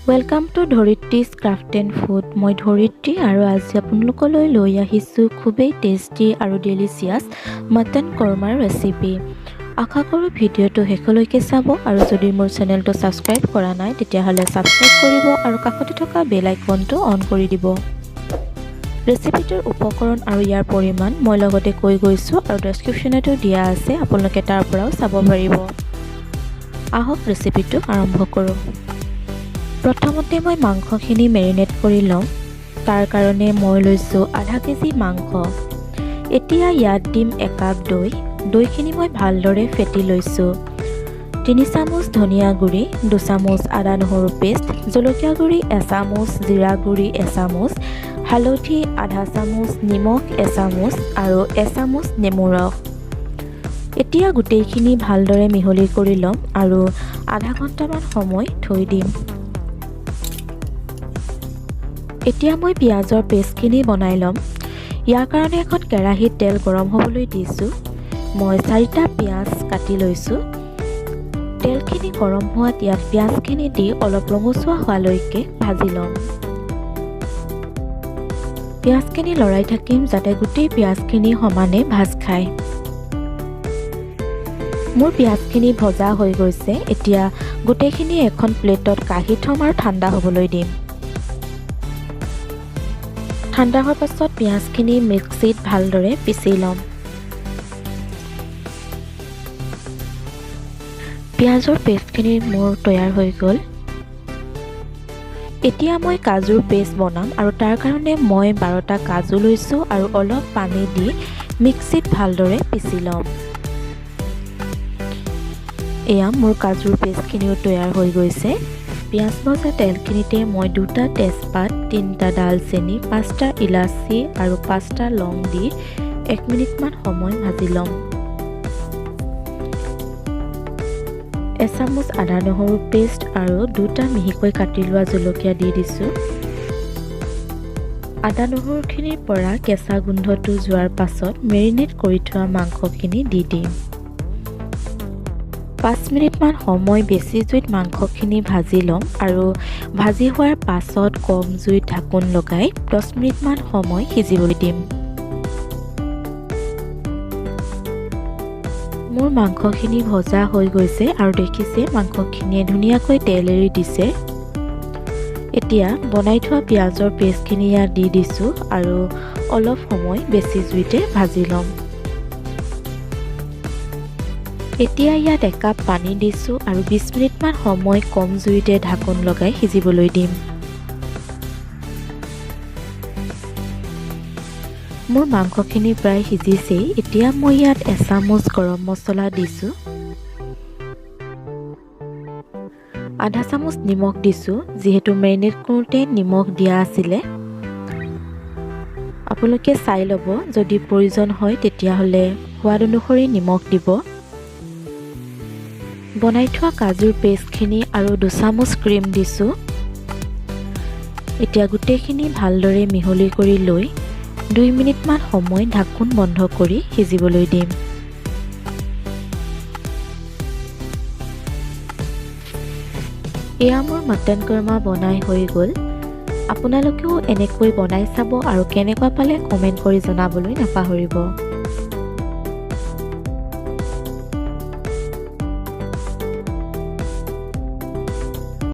Welcome to Dharitri's Craft and Food. মই ধৰিত্ৰী আৰু আজি আপোনালোকলৈ লৈ আহিছোঁ খুবেই টেষ্টি আৰু ডেলিচিয়াছ মটন কৰ্মাৰ ৰেচিপি। আশা কৰোঁ ভিডিঅ'টো শেষলৈকে চাব আৰু যদি মোৰ চেনেলটো ছাবস্ক্ৰাইব কৰা নাই, তেতিয়াহ'লে ছাবস্ক্ৰাইব কৰিব আৰু কাষতে থকা বেল আইকনটো অন কৰি দিব। ৰেচিপিটোৰ উপকৰণ আৰু ইয়াৰ পৰিমাণ মই লগতে কৈ গৈছোঁ আৰু ডেছক্ৰিপশ্যনতো দিয়া আছে, আপোনালোকে তাৰ পৰাও চাব পাৰিব। আহক, ৰেচিপিটো আৰম্ভ কৰোঁ। প্ৰথমতে মই মাংসখিনি মেৰিনেট কৰি ল'ম। তাৰ কাৰণে মই লৈছোঁ আধা কেজি মাংস। এতিয়া ইয়াত দিম একাপ দৈ। দৈখিনি মই ভালদৰে ফেটি লৈছোঁ। 3 চামুচ ধনিয়া গুড়ি, 2 চামুচ আদা নহৰু পেষ্ট, জলকীয়া গুড়ি এচামুচ, জিৰা গুড়ি এচামুচ, হালধি আধা চামুচ, নিমখ এচামুচ আৰু এচামুচ নেমু ৰস। এতিয়া গোটেইখিনি ভালদৰে মিহলি কৰি ল'ম আৰু আধা ঘণ্টামান সময় থৈ দিম। এতিয়া মই পিঁয়াজৰ পেষ্টখিনি বনাই ল'ম। ইয়াৰ কাৰণে এখন কেৰাহীত তেল গৰম হ'বলৈ দিছোঁ। মই চাৰিটা পিঁয়াজ কাটি লৈছোঁ। তেলখিনি গৰম হোৱাত ইয়াত পিঁয়াজখিনি দি অলপ ৰঙচুৱা হোৱালৈকে ভাজি ল'ম। পিঁয়াজখিনি লৰাই থাকিম, যাতে গোটেই পিঁয়াজখিনি সমানে ভাজ খায়। মোৰ পিঁয়াজখিনি ভজা হৈ গৈছে। এতিয়া গোটেইখিনি এখন প্লেটত কাঢ়ি থ'ম আৰু ঠাণ্ডা হ'বলৈ দিম। ঠাণ্ডা হোৱাৰ পাছত পিঁয়াজখিনি মিক্সিত ভালদৰে পিচি ল'ম। পিঁয়াজৰ পেষ্টখিনি মোৰ তৈয়াৰ হৈ গ'ল। এতিয়া মই কাজুৰ পেষ্ট বনাম আৰু তাৰ কাৰণে মই 12টা কাজু লৈছোঁ আৰু অলপ পানী দি মিক্সিত ভালদৰে পিচি ল'ম। এয়া মোৰ কাজুৰ পেষ্টখিনিও তৈয়াৰ হৈ গৈছে। পিঁয়াজ ভজা তেলখিনিতে মই দুটা তেজপাত, তিনিটা ডালচেনি, পাঁচটা ইলাচি আৰু পাঁচটা লং দি এক মিনিটমান সময় ভাজি ল'ম। এচামুচ আদা নহৰু পেষ্ট আৰু দুটা মিহিকৈ কাটি লোৱা জলকীয়া দি দিছোঁ। আদা নহৰুখিনিৰ পৰা কেঁচা গোন্ধটো যোৱাৰ পাছত মেৰিনেট কৰি থোৱা মাংসখিনি দি দিম। 5 মিনিটমান সময় বেছি জুইত মাংসখিনি ভাজি ল'ম আৰু ভাজি হোৱাৰ পাছত কম জুইত ঢাকোন লগাই 10 মিনিটমান সময় সিজিবলৈ দিম। মোৰ মাংসখিনি ভজা হৈ গৈছে আৰু দেখিছে, মাংসখিনিয়ে ধুনীয়াকৈ তেল এৰি দিছে। এতিয়া বনাই থোৱা পিঁয়াজৰ পেষ্টখিনি ইয়াত দি দিছোঁ আৰু অলপ সময় বেছি জুইতে ভাজি ল'ম। এতিয়া ইয়াত একাপ পানী দিছোঁ আৰু 20 মিনিটমান সময় কম জুইতে ঢাকোন লগাই সিজিবলৈ দিম। মোৰ মাংসখিনি প্ৰায় সিজিছেই। এতিয়া মই ইয়াত এচামুচ গৰম মছলা দিছোঁ, আধা চামুচ নিমখ দিছোঁ, যিহেতু মেৰিনেট কৰোঁতে নিমখ দিয়া আছিলে। আপোনালোকে চাই ল'ব, যদি প্ৰয়োজন হয় তেতিয়াহ'লে সোৱাদ অনুসৰি নিমখ দিব। বনাই থোৱা কাজুৰ পেষ্টখিনি আৰু 2 চামুচ ক্ৰীম দিছোঁ। এতিয়া গোটেইখিনি ভালদৰে মিহলি কৰি লৈ 2 মিনিটমান সময় ঢাকোন বন্ধ কৰি সিজিবলৈ দিম। এয়া মোৰ মটন কৰ্মা বনাই হৈ গ'ল। আপোনালোকেও এনেকৈ বনাই চাব আৰু কেনেকুৱা পালে কমেণ্ট কৰি জনাবলৈ নাপাহৰিব।